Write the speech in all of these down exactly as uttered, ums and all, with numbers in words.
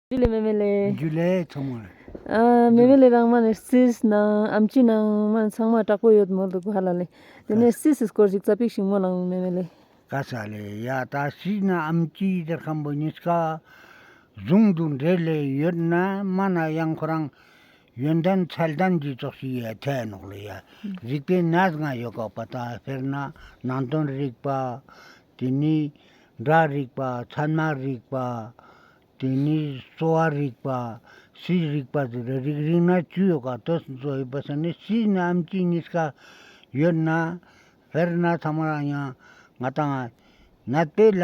ཇུ་ལེ་མེ་མེ་ལེ། ཇུ་ལེ་ཚང་མ་ལེ། ཨ་མེ་མེ་ལེ་རང་མ་ནས་སིས་ནང་ཨམ་ཆི་ནང་མ་ཚང་མ་དྲག་པོ་ཡོད་མོལ་འདུག་ཧ་ལ་ལེ། དེ་ནས་སིས་སི་སྐོར་ཞིག་ཙ་པིག་ཞིག་མོ་ལང་མེ་མེ་ལེ། ག་ས་ལེ། ཡ་ད་སིས་ན་ཨམ་ཆི་དེར་ཁམ་པོ་ཉིས་ཀ་ཟུང་དུ་འབྲེལ་ལེ་ཡོད་ན་མ་ན་ཡང་ཁོ་རང་ཡོན་ཏན་ཚད་ལྡན་གྱི་ཙོགས་ཤིག་ཡ་ཐལ་ནོག་ལེ་ཡ། རིག་པའི་གནས་ལྔ་ཡོད་ག་པ་ད་དཔེར་ན་ནང་དོན་རིག་པ། དེ་ནི་སྒྲ་རིག་པ། ཚད་མ་རིག་པ། དེ་ནི་གསོ་བ་རིག་པ། སྲིད་རིག་པ་ཟེར་རིག་རིག་ན་བཅུ་ཡོད་ག་ཏོ་སུ་ཚོ་ཡོད་པ་ཟེར་ནི་སྲིད་ནི་ཨམ་ཆི་གཉིས་ཀ་ཡོད་ན། དཔེར་ན་ཚང་མ་རང་ཡང་ང་དང་ནད་པའི་ལ་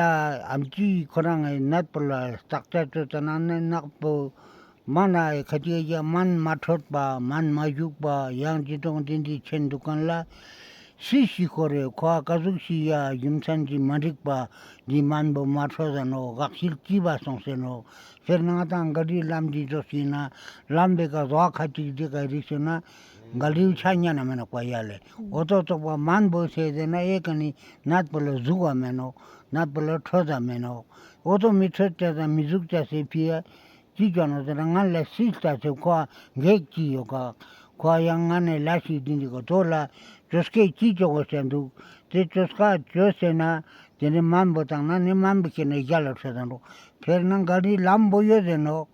ཨམ་ཆི་ཁོ་རང་ངི་ནད་པོ་ལ་བརྟག་དཔྱད་བཅོ་ཙ་ན་ནི་ནག་པོ་མ་ན་ཁ་ཅིག་ཡ་སྨན་མ་འཕྲོད་པ་སྨན་མ་བཞུགས་པ་ཡང་ཅི་དང་དེ་འདི་ཆེན་འདུག་གན་ལ། སྲིད་ཞིག་ཁོ་རེ་ཁོ་ཨ་ཀ་ཟུག་ཞིག་ཡ་རྒྱུ་མཚན་གྱིས་མ་འགྲིག་པ་འདི་སྨན་པོ་མ་འཕྲོད་ཟ་ནོ་དགག་བྱེད་ཅི་བ་སོང་ཟེར་ནོ། དཔེར་ན་ང་དང་ག་རི་ལམ་འདི་ཚོ་ཞིག་ན་ལམ་པའི་ཀ་བཟོ་ཁ་ཅིག་འདི་ཀ་རིགས་ཤིག་ན་ག་རི་ཆ་ཉན་ན་མེད་ན་བཀའ་ཡ་ལེ། འོ་ཏོ་ཙོག་པ་སྨན་པོ་ཟེར་ཟེར་ན་ཨེ་ཀ་ནི་ནད་པོ་ལ་ཟུག་བ་མེད་ནོ། ནད་པོ་ལ་འཕྲོད་ཟ་མེད་ནོ། འོ་ཏོ་མི་འཕྲོད་ཅ་ཟ་མི་ཟུག་ཅ་ཟེར་ཕི་ཡ། ཅི་ཅོ་ནོ་ཟེར་ན་ང་ལ་སྲིད་ལྟ་ཚེ་ཁོ་གེགས་ཅི་ཡོད་ག་ཁོ་ཡང་ང་ནས་ལ་ཞིག་འདི་འདི་ག་དོ་ལ་ཅོ་སྐད་ཅི་ཅོ་གོ་ཤ་འདུག་དེ་ཅོ་སྐད་ཅོ་ཟེར་ན་དེ་ནི་སྨན་པོ་བཏང་ན་ནི་སྨན་པོ་ཁྱེར་ནས་རྒྱ་ལ་ཁྲོད་དང་འགྲོ། དཔེར་ན་ག་རི་ལམ་པོ་ཡོད་ཟེར་ནོ།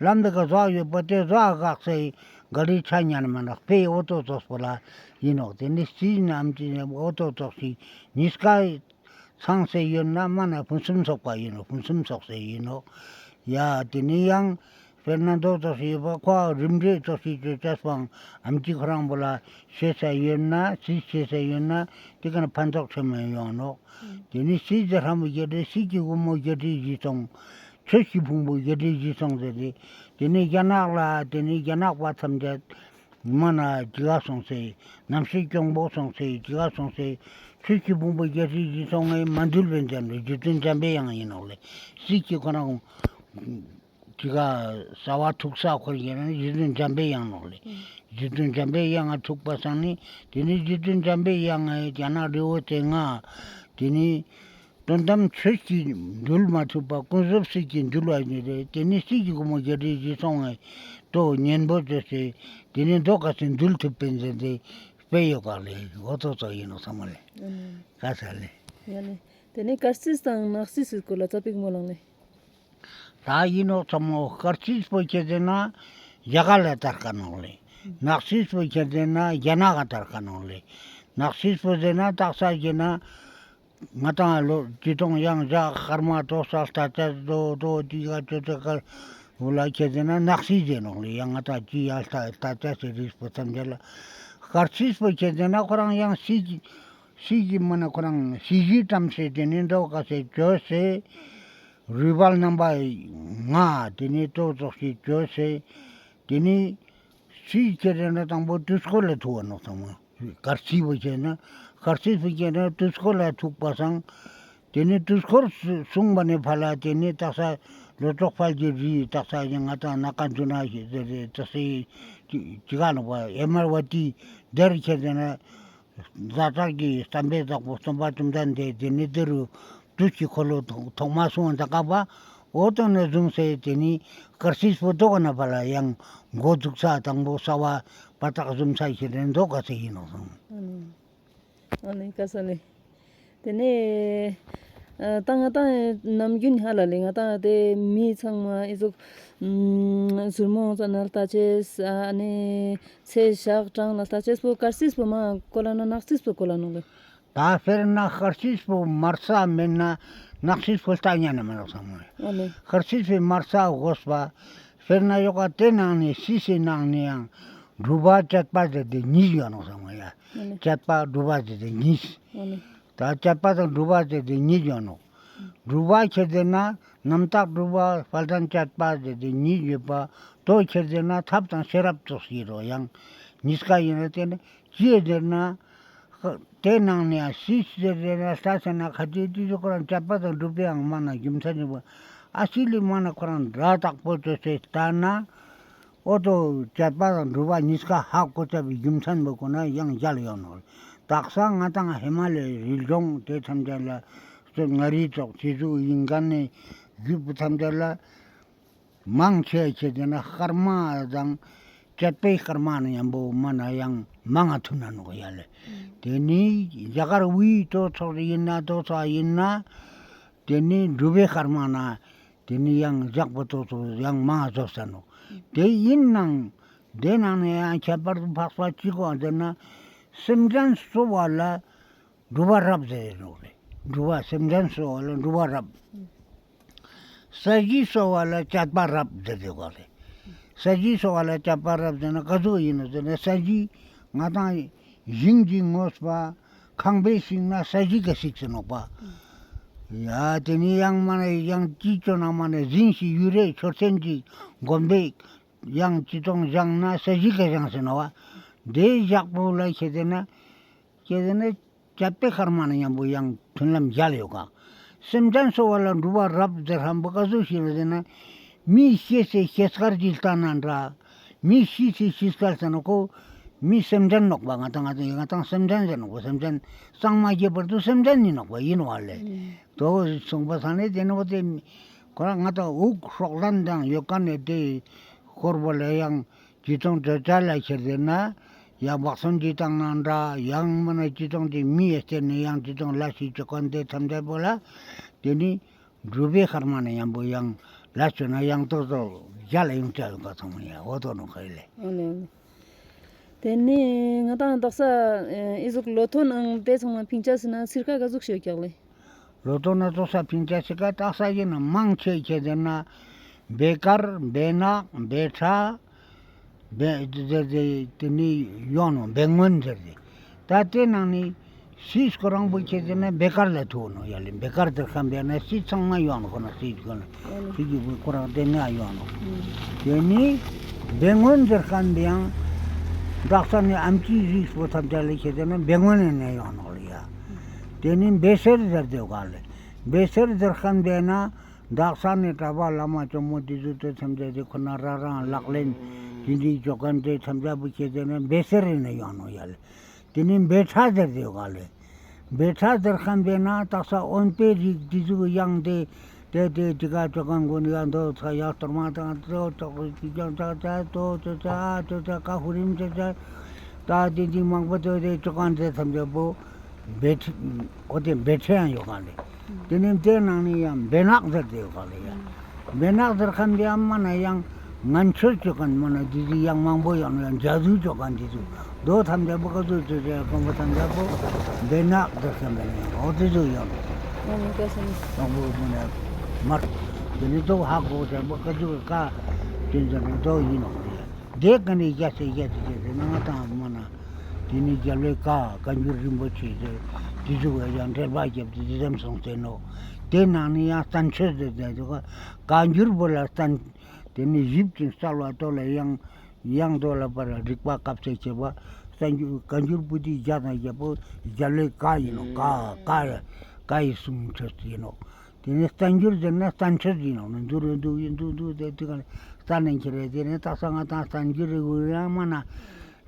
ལམ་འདི་ག་བཟོ་ཡོད་པ་དེ་བཟོ་གག་ཟེར་ག་རི་ཆ་ཉན་མ་ནོ་དཔེ་འོ་ཏོ་ཙོགས་པོ་ལ་ཡིན་ནོ། དེ་ནི་སྲིད་ནམ་ཅི་འོ་ཏོ་ཙོགས་ཤིག་ཉིས་ཀ་ཚང་སེ་ཡོད་ན་མ་ན་ཕུན་སུམ་ཚོགས་པ་ཡིན་ནོ། ཕུན་སུམ་ཚོགས་སེ་ཡིན་ནོ། ཡ་དེ་ནི་ཡང་དཔེར་ན་མདོ་ཙོགས་ཤིག་ཡོད་པ་ཁོ་རིམ་གྲོས་ཙོགས་ཤིག་བཅོ་ཅས་པའང་ཨམ་ཆི་ཁོ་རང་པོ་ལ་ཤེས་ས་ཡོད་ན་སྲིད་ཤེས་ས་ཡོད་ན་དེ་ཀ་ན་ཕན་ཐོགས་ཆེན་མོ་ཡོང་ནོ། དེ་ནི་སྲིད་ཀྱི་ལྷ་མོ་བརྒྱད་བསྲེས་སྲིད་ཀྱི་སྒོ་མོ་བརྒྱད་བསྲེས་བཞི་སྟོང་། ཆོས་ཀྱི་ཕུང་པོ་བརྒྱད་བསྲེས་བཞི་སྟོང་ཟེར་ཏེ། དེ་ནི་རྒྱ་ནག་ལ་དེ་ནི་རྒྱ་ནག་པ་ཐམས་ཅད། མ་ན་ཅི་ག་སོང་སེ། རྣམ་ཤེས་གྱོང་པོ་སོང་སེ་ཅི་ག་སོང་སེ། ཆོས་ཀྱི་ཕུང་པོ་བརྒྱད་ཁྲི་བཞི་སོང་ངེ་མ་འདུལ་བའི་འཇམ་པའི་རྗེ་བཙུན་འཇམ་པའི་དབྱངས་ཡིན་ནོག་ལེ། སྲིད་ཀྱི་ཁོ་རང་ཅི་ག་གསང་བ་ཐུག་ས་འཁོར་ཡིན་ན་རྗེ་བཙུན་འཇམ་པའི་དབྱངས་ནོག་ལེ། རྗེ་བཙུན་འཇམ་པའི་དབྱངས་ཐུག་པ་སང་ནི་དེ་ནི་རྗེ་བཙུན་འཇམ་པའི་དབྱངས་ངེ་རྒྱ་ནག་རི་བོ་རྩེ་ལྔ། དེ་ནི། དོན་དམ་ཆོས་ཀྱིས་འདུལ་མ་ཐུབ་པ་ཀུན་རྫོབ་སྲིད་ཀྱིས་འདུལ་བ་ཡིན་རེད། དེ་ནི་སྲིད་ཀྱི་སྒོ་མོ་བརྒྱད་ཁྲི་བཞི་སྟོང་ངེ་ཏོ་གཉེན་པོ་བཅོས་སེ་དེ་ནི་མདོ་ག་ཚོད་འདུལ་ཐུབ་པའི་མཛད་དེ་དཔེ་ཡོད་ག་ལེ། འོ་ཙོག་ཙོག་ཡིན་ནོ་ཚང་མ་ལེ། ཨ་ནི། ག་ས་ལེ། ཡ་ལེ། དེ་ནི་དཀར་སིལ་དང་ནག་སིལ་སྐོར་ལ་ཙ་པིག་མོ་ལང་ལེ། ད་ཡིན་ནོ་ཚང་མོ་དཀར་སིལ་པོ་ཁྱེར་ཏེ་ན་རྒྱ་གར་ལ་དར་ཁ་ནོག་ལེ། ནག་སིལ་པོ་ཁྱེར་ཏེ་ན་རྒྱ་ནག་ག་དར་ཁ་ནོག་ལེ། ནག་སིལ་པོ་ཟེར་ན་དག་ས་ཁྱེར་ན། ང་དང་ལོ་ཇི་ཐོང་ཡང་བཞག་ཧར་མ་དོ་ས་ལྟ་ཅ་དོ་དོ་ཅི་ག་ཅོ་ཅ་ཀ་འུ་ལ་ཁྱེད་ཟེར་ན་ནག་སིལ་ཟེར་ནོག་ལེ། ཡང་ང་དང་ཅི་ཡང་ལྟ་ལྟ་ཅ་སེ་རིགས་པོ་ཐམས་ཅད་ལ་དཀར་སིལ་པོ་ཁྱེད་ཟེར་ན་ཁོ་རང་ཡང་སིལ་གྱི་སིལ་གྱི་མ་ན་ཁོ་རང་སིལ་གྱི་བཀྲམ་སེ་དེ་ནི་འགྲོ་ག་སེ་བཅོས་སེ་རུས་སྦལ་རྣམ་པ་ལྔ་དེ་ནི་ཏོ་ཙོག་ཞིག་བཅོས་སེ་དེ་ནི། སྲིད་ཁྱེད་རེ་ན་དང་པོ་དུས་འཁོར་ལ་ཐུག་པ་ནོག་ཚང་མ། དཀར་སིལ་པོ་ཁྱེད་ན་དཀར་སིལ་པོ་ཁྱེད་ན་དུས་འཁོར་ལ་ཐུག་པ་སང་། དེ་ནི་དུས་འཁོར་གསུངས་པ་ནས་ཕར་ལ་དེ་ནི་དག་ས་ལོ་ཙོག་ཕལ་གྱི་རི་དག་ས་ཡང་ང་དང་ན་ཀ་འཛུ་ན་ཞེས་ཟེར་རེ་དག་སའི་ཅི་ག་ནོག་པ་ཨེ་མར་བ་ཏི་དེར་ཁྱེད་ན་ཛ་དྲག་གི་བསམ་པའི་བདག་པོ་སྟོན་པ་བཅོམ་ལྡན་འདས་དེ་ནི་དེ་རུ། དུས་ཀྱི་འཁོར་ལོ་ཐོག་ཐོག་མ་སོང་ད་ཀ་པ། འོ་དོ་ནས་བཟུང་སེ་དེ་ནི་དཀར་སིལ་པོ་དོ་ག་ན་པ་ལ་ཡང་འགོ་འཛུགས་ས་དང་པོ་གསང་བ་པ་ཏག་བཟུམ་ས་ཞིག་རེད་འདོ་ག་ས་ཡིན་ནོག་སོང་། ཨ་ནི། ཨ་ནི་ཀ་ས་ལེ། དེ་ནས་ཨ་ད་ང་ཏང་ནམ་རྒྱུན་ཧ་ལ་ལེ་ང་ཏང་དེ་མི་ཚང་མ་ཨི་ཟུག་ཟུར་མོ་ཙ་ན་ལྟ་ཅེས་ཨ་ནི་ཚེ་ཞག་གྲངས་ལ་ལྟ་ཅེས་པོ་དཀར་སིལ་པོ་མ་གོ་ལ་ན་ནག་སིལ་པོ་གོ་ལ་ནོག་ལེ། ད་དཔེར་ན་དཀར་སིལ་པོ་མར་ས་མེད་ན་ནག་སིལ་པོ་ལྟ་ཉན་ན་མི་ནོག་ཚང་མ་རེད། ཨ་ནི། དཀར་སིལ་པོའི་མར་ས་དགོས་པ། དཔེར་ན་ཡོག་ག་དེ་ནང་ནས་སིལ་སིལ་ནང་ནས་ཡང་སྒྲུབ་པ་བཅད་པ་ཟེར་ཏེ་གཉིས་ཡོད་ནོག་ཚང་མ་ཡ། ཨ་ནི། བཅད་པ་སྒྲུབ་པ་ཟེར་ཏེ་གཉིས། ཨ་ནི། ད་བཅད་པ་དང་སྒྲུབ་པ་ཟེར་ཏེ་གཉིས་ཡོད་ནོག་སྒྲུབ་པ་ཁྱེད་ཟེར་ན་རྣམ་དག་སྒྲུབ་པ་དཔལ་ལྡན་བཅད་པ་ཟེར་ཏེ་གཉིས་ཡོད་པ། དོ་ཁྱེད་ཟེར་ན་ཐབས་དང་ཤེས་རབ་ཙོགས་ཤིག་རོ་ཡང་གཉིས་ཀ་ཡིན་ན་དེ་ནི། ཅི་ཟེར་ན། དེ་ནང་ནས་སྲིད་ཟེར་ཟེར་ན་ལྟ་ཟེར་ན་ཁ་ཅིག་དུས་ཚོད་ཁོ་རང་བཅད་པ་དང་སྒྲུབ་པའི་ཡང་མ་ན་རྒྱུ་མཚན་ཡོད་པ། ཨ་སྲིད་ལས་མ་ན་ཁོ་རང་འདྲ་དག་པོ་ཙོ་ཟེར་ལྟ་ན། ཨོ་ཏོ་བཅད་པ་དང་སྒྲུབ་པ་གཉིས་ཀ་ཧ་གོ་བཅད་པའི་རྒྱུ་མཚན་པོ་ཁོ་ན་ཡང་མཇལ་ཡོང་ནོ། དག་ས་ང་དང་ཧི་མ་ལའི་རི་ལྗོངས་དེ་ཐམས་ཅད་ལ་སོ་མངའ་རིས་ཙོགས་ཆེ་ཆུང་ཡིན་མཁན་ནས་རྒྱུད་པོ་ཐམས་ཅད་ལ། མང་ཆེ་བ་ཁྱེད་དེ་ན་སྐར་མ་དང་། བཅད་པའི་སྐར་མ་ནི་མཉམ་པོ་མ་ན་ཡང་མང་ང་ཐུབ་ན་ནོག་ཡ་ལེ། དེ་ནི་རྒྱ་གར་དབུས་ཏོ་ཚོགས་ཡིན་ན་ཏོ་ཚོགས་ཡིན་ན། དེ་ནི་སྒྲུབ་པའི་སྐར་མ་ན། དེ་ནི་ཡང་ཞག་པོ་ཏོ་ཚོགས་ཡང་མང་ང་རྫོགས་ས་ནོག་དེ་ཡིན་ནང་། དེ་ནང་ནས་ཡང་ཁྱད་པར་དུ་འཕགས་པ་གཅིག་གོ་དེ་ན། སེམས་ཅན་གསོ་བ་ལ། སྒྲུབ་པ་རབ་ཟེར་ནོག་རེད། སྒྲུབ་པ་སེམས་ཅན་གསོ་བ་ལ་སྒྲུབ་པ་རབ། ས་གཞི་གསོ་བ་ལ་སྤྱད་པ་རབ་ཟེར་དེ་གོ་རེད། ས་གཞི་གསོ་བ་ལ་སྤྱད་པ་རབ་ཟེར་ན་ག་ཚོད་ཡིན་ནོག་ཟེར་ན། ས་གཞི་ང་དང་ཞིང་གི་ངོས་པ། ཁང་པའི་ཞིང་ན་ས་གཞི་ག་ཞིག་ཟེར་ནོག་པ། ཡ་དེ་ནི་ཡང་མ་ན་ཡང་ཅི་ཅོ་ན་མ་ན་ཞིང་ཞིག་ཡུལ་རེ་ཆོས་ཅན་གྱི་དགོན་པའི་ཡང་ཅི་ཙོང་བཞེངས་ན་ས་གཞི་ག་བཞེངས་ཟེར་ནོག་པ། དེ་བཞག་པོ་ལ་ཁྱེད་དེ་ན། ཁྱེད་དེ་ན། བཅད་པའི་སྐར་མ་ནི་མཉམ་པོ་ཡང་མཐུན་ལམ་མཇལ་ཡོད་ག་སེམས་ཅན་གསོ་བ་ལ་སྒྲུབ་པ་རབ་ཟེར་ཁན་པོ་ག་ཚོད་ཞིག་ལ་ཟེར་ན། མི་ཤི་ཚེ་ཤི་སྐར་གྱི་ལྟ་ན་འདྲ། མི་ཤི་ཚེ་ཤི་སྐར་ཟེར་ན་ཁོ། མི་སེམས་ཅན་ནོག་པ། ང་དང་ང་དང་ང་དང་སེམས་ཅན་ཟེར་ནོག་པ། སེམས་ཅན་སངས་མ་རྒྱས་བར་དུ་སེམས་ཅན་ཡིན་ནོག་པ་ཡིན་བ་ལེ། དོ་གསུངས་པ་ས་ནས་དེ་ནོག་དེ། ཁོ་རང་ང་དང་དབུགས་སྲོག་ལན་དང་ཡོད་ཀ་ནས་དེ། ཧོར་བ་ལ་ཡང་། ཅི་ཙོང་དྲོད་ཆ་ལ་ཁྱེར་ཏེ་ན། ཡང་བག་སོན་གྱི་བཏང་ན་འདྲ། ཡང་མིན་ན་ཅི་ཙོང་དེ་མི་ཡི་སྟེང་ནས་ཡང་ཅི་ཙོང་ལ་ཞིག་ཅོ་གོན་དེ་ཐམས་ཅད་པོ་ལ། དེ་ནི་སྒྲུབ་པའི་སྐར་མ་ནས་ཡང་པོ་ཡང་ལ་ཅོ་ན་ཡང་ཏོག་ཏོག་རྒྱ་ལ་ཡོང་ཅ་ཡོང་ག་ཚང་མ་ཡ་འོ་ཏོ་ནོ་ཁ་ཡི་ལེ། ཨོ་ལེ་ཨོ་ལེ། དེ་ནས་ང་དང་དག་ས་ཨེ་ཟུག་ལོ་ཐོ་ནང་དེ་ཚང་མ་ཕིང་ཆ་ཟིན་ན་སིར་ཁ་ག་ཟུག་ཤོད་ཀྱག་ལེ། ལོ་ཏོག་ན་ཏོག་ས་ཕིང་ཆ་སི་ཀ་ཏག་ས་ཡིན་ན་མང་ཆེ་ཁྱེད་ཟེར་ན། བེ་དཀར་བེ་ནག་བེ་ཁྲ། བེ་ཟེར་ཟེར་དེ་ནི་ཡོང་ནོ་བེ་སྔོན་ཟེར་དེ། ད་དེ་ནང་ནི་སིས་ཁོ་རང་པོ་ཁྱེད་ཟེར་ན་བེ་དཀར་ལ་ཐུག་ནོ་ཡ་ལེ། བེ་དཀར་དེར་ཁམ་བེ་ན་སིས་ཚང་མ་ཡོང་ནོ་ཁོ་ན་སིས་ཁོ་ན་སིས་ཀྱི་བུ་ཁོ་རང་དེ་ནས་ཡོང་ནོ། དེ་ནི་བེ་སྔོན་དེར་ཁམ་བེ་ཡང་། དག་ས་ནི་ཨམ་ཆི་རིགས་པོ་ཐམས་ཅད་ལ་ཁྱེད་ཟེར་ན་བེ་སྔོན་ནས་ཡོང་ནོ། ཡ། དེ་ནི་བེ་སེར་ཟེར་དེ་ག་ལེ། བེ་སེར་ཟེར་ཁན་དེ་ན། དག་ས་ནི་གྲྭ་པ་བླ་མ་ཇོ་མོ་དེ་ཚོ་དེ་ཐམས་ཅད་དེ་ཁོ་ན་ར་རང་ལག་ལེན་དེ་འདྲའི་ཇོ་ཁན་དེ་ཐམས་ཅད་པོ་ཁྱེད་དེ་ན་བེ་སེར་རེ་ནས་ཡོང་ནོ་ཡ་ལེ། དེ་ནི་བེ་ཁྲ་ཟེར་དེ་ག་ལེ། བེ་ཁྲ་ཟེར་ཁན་དེ་ན་དག་ས་དབོན་པའི་རིགས་དེ་ཚོ་ཡང་དེ། དེ་དེ་དེ་ག་ཅོ་གང་གོ་ནི་ཡ་འདོ་ཚ་ཡ་གཏོར་མ་དང་དོ་ཅོག་གི་ཅང་ཅ་ཅ་དོ་ཅོ་ཅ་ཅོ་ཅ་ཀ་ཧུ་རིམ་ཅ་ཅ། ད་དེ་དེ་མང་པོ་དེ་དེ་ཅོ་གང་དེ་ཐམས་ཅད་པོ་བེ་ཁྲི་ཨོ་དེ་བེ་ཁྲི་ཡང་ཡོད་ག་ལེ། དེ་ནས་དེ་ནང་ནས་ཡང་བེ་ནག་ཟེར་དེ་ཡོད་ག་ལེ་ཡ། བེ་ནག་ཟེར་ཁན་དེ་ཡང་མ་ན་ཡང་ངན་ཆོས་ཅོ་གང་མ་ན་དེ་དེ་ཡང་མང་པོ་ཡང་ཡང་ཇ་དུ་ཅོ་གང་དེ་དེ། རྡོ་ཐམས་ཅད་པོ་ཀ་ཚོད་ཚོད་ཚོད་ཀོང་པོ་ཐམས་ཅད་པོ་འབེ་ནག་འདི་ཁ་མེད་ནས་འོ་དེ་ཚོ་ཡོད་ནོ། ཨོ་ནི་ཀ་སོང་། ཀོང་པོ་མོ་ནས་མར་དེ་ནི་ཏོག་ཧ་གོ་ཚད་པོ་ཀ་ཚོད་ཀ་དེ་ཚོ་ནི་ཏོག་ཡིན་ནོ་རེད། དེ་ཀ་ནི་རྒྱ་ཆེ་རྒྱ་ཆེ་ཆེ་ཟེར་ན་ང་དང་མ་ན་དེ་ནི་རྒྱལ་བའི་བཀའ་བཀའ་འགྱུར་རིན་པོ་ཆེ་ཟེར་དེ་ཚོ་བས་ཀྱང་འགྲེལ་པ་བརྒྱབ་སྟེ་དེ་ཙམ་སོང་ཟེར་ནོ། དེ་ནང་ནི་ཡང་བསྟན་ཆོས་ཟེར་ཟེར་དུ་བཀའ་འགྱུར་པོ་ལ་བསྟན། དེ་ནི་ཞིབ་ཅིང་གསལ་བ་ཏོ་ལ་ཡང་། ཡང་དོ་ལ་པར་རིག་པ་སྐབས་སུ་བྱེད་པ། གསར་འགྱུར་བཀའ་འགྱུར་པོ་ཏི་བརྒྱ་དང་བརྒྱད་པོ་རྒྱལ་བའི་བཀའ་ཡིན་ནོ། བཀའ་བཀའ་བཀའ་ཡི་གསུང་ཆོས་ཡིན་ནོ། དེ་ནས་བསྟན་འགྱུར་ཟེར་ན་བསྟན་ཆོས་ཡིན་ནོ། འདུག་རུ་འདུག་ཡིན་འདུག་འདུག་དེ་དེ་ག་ནས་རྩ་ནས་འཁྱེར་རེ་དེ་ནས་རྩ་ས་ང་དང་བསྟན་འགྱུར་རེ་འུ་ཡང་མ་ན།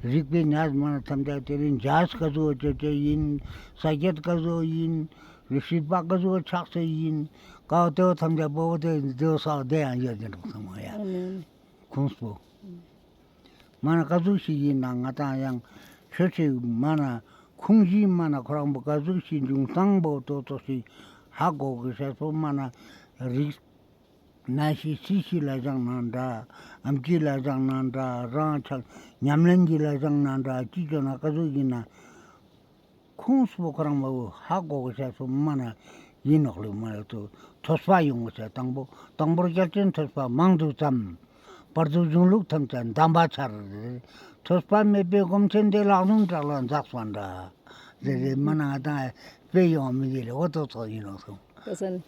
རིག་པའི་ཉ་མ་ན་ཐམས་ཅད་དེ་རིང་འཇའ་སྐད་བཟོ་བྱེད་བྱེད་ཡིན། ས་སྐྱེད་སྐད་བཟོ་ཡིན། རི་སྲིད་པ་སྐད་བཟོ་ཆགས་སེ་ཡིན། ཀའོ་ཏེའོ་ཐམས་ཅད་པོ་དེ་འདེའོ་ས་བདེ་ཡང་ཡོད་དེ་འགྲོ་ཚང་མ་ཡ། ཁུངས་པོ། མ་ན་ག་ཚོད་ཞིག་ཡིན་ན་ང་དང་ཡང་ཆོས་ཆེ་མ་ན་ཁུངས་ཞིག་མ་ན་ཁོ་རང་པོ་ག་ཚོད་ཞིག་འབྱུང་སྟངས་པོ་ཏོག་ཏོག་ཞིག་ཧ་གོ་གི་ཤེས་པོ་མ་ན་རིགས་ན་ཤི་སྲིད་ཤི་ལ་བཞག་ན་འདྲ། ཨམ་ཆི་ལ་བཞག་ན་འདྲ། རང་ཆགས་ཉམས་ལེན་གྱི་ལ་བཞག་ན་འདྲ། ཅི་བྱོས་ན་ག་ཚོད་ཡིན་ན། ཁུངས་སུ་ཁོ་རང་མ་བུ་ཧ་གོ་གི་ཤེས་སུ་མ་ན་ཡིན་ནོག་ལུགས་མ་ལ་ཏུ་ཐོས་པ་ཡོང་བ་ཤེས་དང་པོ་དང་པོར་རྒྱལ་ཆེན་ཐོས་པ་མང་དུ་བརྩམས། བར་དུ་གཞུང་ལུགས་ཐམས་ཅད་གདམས་པ་འཆར། ཐོས་པ་མེད་པའི་སྒོམ་ཆེན་དེ་ལག་ལུང་དྲག་ལ་འཛག་པ་འདྲ། ཟེར་ཏེ་མ་ན་ང་དང་དཔེ་ཡོང་མི་འདི་ལས་འོ་ཏོག་ཏོག་ཡིན་ནོག་སོང་། ད་ས་ནི།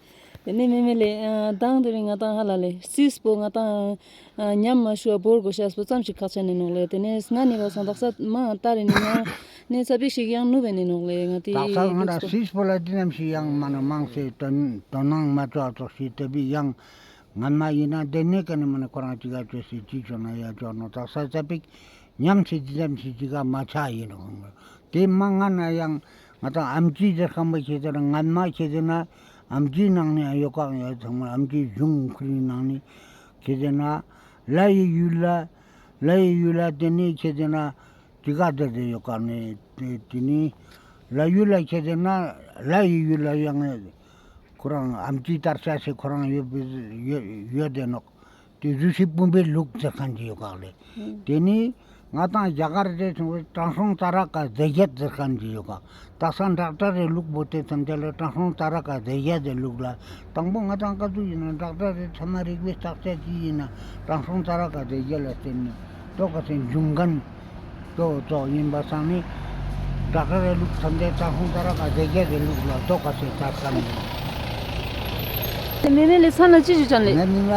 དེ་ནས་མེ་མེ་ལས་ཨ་དང་དེ་རིང་ང་དང་ཧ་ལ་ལས་སིས་པོ་ང་དང་ཨ་ཉམས་མ་ཤུ་བ་བོར་དགོས་ཤེས་པོ་ཙམ་ཞིག་ཁག་ཆེ་ནས་ནོག་ལས། དེ་ནས་ང་ནི་བ་སང་དག་ས་མ་ལྟ་རེ་ནི་ང་ནས་ཚ་པིག་ཞིག་ཡང་ནུབ་བས་ནས་ནོག་ལས། ང་དེ་དག་ས་ང་ར་སིས་པོ་ལ་དེ་ནམ་ཞིག་ཡང་མ་ན་མང་སེ་དོ་དོ་སྣང་མ་ཆོག་ཙོག་ཞིག་དེ་བི་ཡང་ངན་མ་ཡིན་ན་དེ་ནས་ཀ་ནས་མ་ན་ཁོ་རང་ཅི་ག་ཅོས་སི་ཅི་ཆོག་ན་ཡ་ཆོག་ནོ། དག་ས་ཚ་པིག་ཉམས་སེ་དེ་ཙམ་ཞིག་ཅི་ག་མ་ཆག་ཡིན་ནོ། དེ་མ་ང་ན་ཡང་ང་དང་ཨམ་ཆི་ཟེར་ཁམས་པ་ཁྱེད་ཟེར་ངན་མ་ཁྱེད་ཟེར་ན་ཨམ་ཆིའི་ནང་ནས་ཡོད་ཀག་ཡོད་ཚང་མ་ཨམ་ཆིའི་གཞུང་ཁུལ་ནང་ནས་ ཁྱེད་ཟེར་ན་ལ་ཡི་ཡུལ་ལ། ལ་ཡི་ཡུལ་ལ་དེ་ནི་ཁྱེད་ཟེར་ན་དེ་ག་དེ་དེ་ཡོད་ག་ནི་དེ་དེ་ནི་ལ་ཡུལ་ལ་ཁྱེད་ཟེར་ན་ལ་ཡི་ཡུལ་ལ་ཡང་ཁོ་རང་ཨམ་ཆི་དར་ཤ་ཞིག་ཁོ་རང་ཡོད་པའི་ཡོད་ཡོད་དེ་ནོག་དེ་རུ་སི་སྤུན་པའི་ལུག་ཟེར་མཁན་ཅིག་ཡོད་ག་ལེ། ཨུམ། དེ་ནི་ང་དང་རྒྱ་གར་དེ་སོང་བའི་དྲང་སྲོང་ཙ་ར་ཀ་ཟེར་རྒྱ་ཟེར་མཁན་ཅིག་ཡོད་ག་དག་ས་ཌོག་ཊར་རེ་ལུག་པོ་དེ་ཐམས་ཅད་ལ་དྲང་སྲོང་ཙ་ར་ཀ་ཟེར་རྒྱ་དེ་ལུག་ལ། དང་པོ་ང་དང་ག་ཚོད་ཡིན་ན་ཌོག་ཊར་རེ་ཚང་མ་རིག་པའི་བརྟག་དཔྱད་ཅིག་ཡིན་ན་དྲང་སྲོང་ཙ་ར་ཀ་ཟེར་རྒྱ་ལ་བརྟེན་ནས་ཏོག་ཀ་སེ་འབྱུང་མཁན་ཏོག་ཏོག་ཡིན་པ་སང་ནི་ཌོག་ཊར་རེ་ལུག་ཐམས་ཅད་དྲང་སྲོང་ཙ་ར་ཀ་ཟེར་རྒྱ་དེ་ལུག་ལ་ཏོག་ཀ་སེ་ལྟ་བསམ་ཡིན། མེ་མེ་ལེ་ས་ན་ཅི་ཞུ་ཅང་ལེ། ང་མི་ང་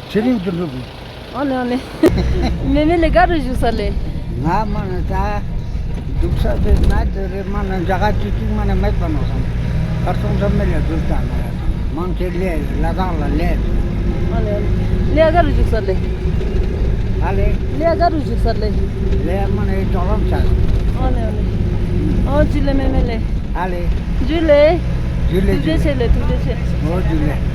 ཚེ་རིང་དུ་འགྲུབ། ཨོ་ནེ་ཨོ་ནེ། མེ་མེ་ལེ་ག་རུ་བཞུགས་ས་ལེ། ང་མ་ན་ད་འདུག་ས་དེ་ན་དེ་རེ་མ་ན་འཇག་ག་ཅིག་ཅིག་མ་ན་མེད་པ་ནོ་སམ། གར་སོང་ས་མེ་ལེ་འགྲུབ་ད་ན་ཡ་སམ། མང་ཆེ་ལེ་ལ་དྭགས་ལ་ལེ། ཨོ་ནེ་ཨོ་ནེ། ལེ་ག་རུ་བཞུགས་ས་ལེ། ཨ་ལེ། ལེ་ག་རུ་བཞུགས་ས་ལེ། ལེ་མ་ན་ཡི་ཅོག་ལམ་ཆ། ཨོ་ནེ་ཨོ་ནེ། ཨོ་ཇུ་ལེ་མེ་མེ་ལེ། ཨ་ལེ། ཇུ་ལེ། ཇུ་ལེ་ཐུགས་རྗེ་ཆེ་ལེ་ཐུགས་རྗེ་ཆེ། ཨོ་ཇུ་ལེ།